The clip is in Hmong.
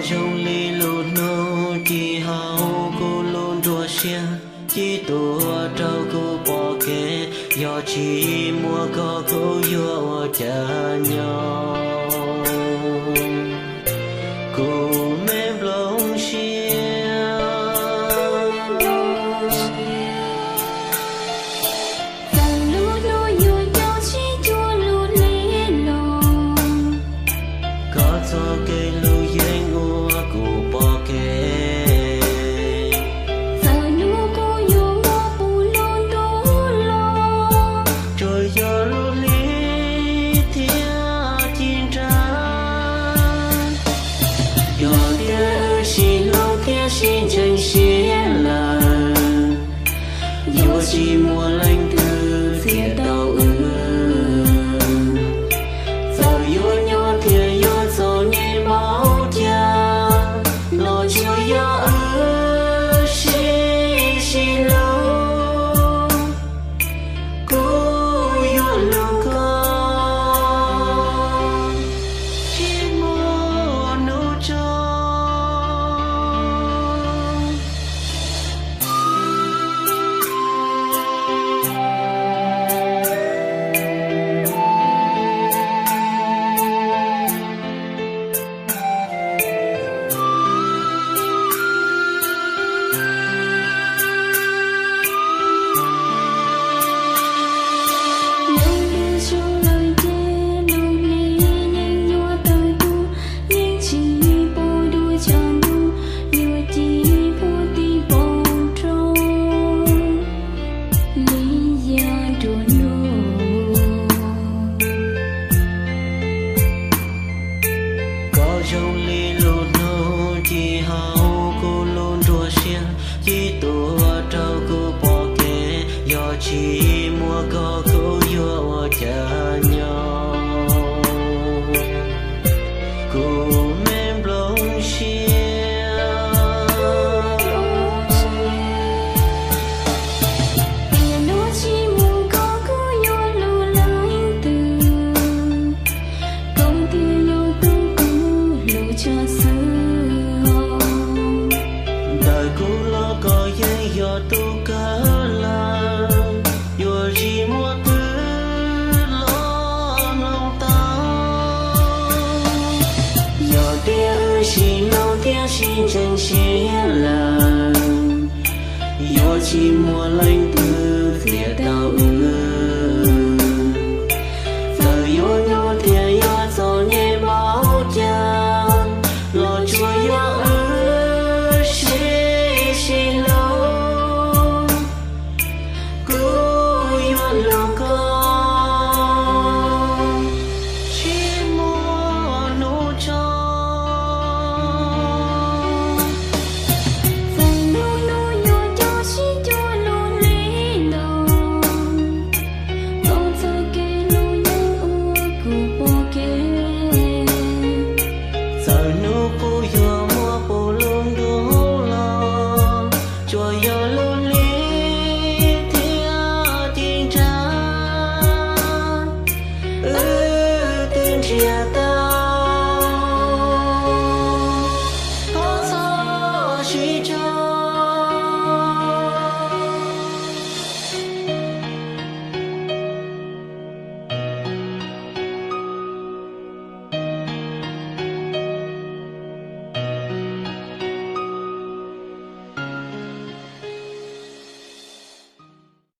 Zoo li lub hnub ci hauv kuv lub nruab siab, ci tuaj rau kuv pom kev, yog tsis muaj koj kuv yuav ua cas nyob. Kuv me nplooj siab, txawm lub hnub yuav nco tsis cuag lub hli los, koj txoj kev hlub yeej ua kuv pom kev. Txawm hnub kuv yuav muaj puv lub ntuj los, tsuas yog lub hli thiaj ci nrag. Yog tias wb sib hlub thiab sib ntseeg siab lawm, yuav tsis muaj leej twg txiav tau wb. Txawm yuav nyob thiab yuav txom nyem npaum cas, los tsuas yog wb sib sib hlub, kuv yuav hlub koj tsis muaj hnub tso. Lub ntuj tsaus lawm ces lub hli yeej yuav tawg tuag, yeej tsis pub dua tshav ntuj yuav ci pub tib pob roob li yav nruab hnub. Koj zoo li lub hnub ci hauv kuv lub nruab siab, ci tuaj rau kuv pom kev, yog tsis muaj koj kuv yuav ua cas nyob. Kuv me nplooj siab, tiam no tsis muaj koj kuv yuav hlub leej twg, koj thiaj yog tus kuv hlub tshaj xwb os. Ntawm kuv los koj yeej yog tus kawg lawm, yuav tsis muaj twg los mloog tau. Yog tias wb sib hlub thiab sib ntseeg siab lawm, yuav tsis muaj leej twg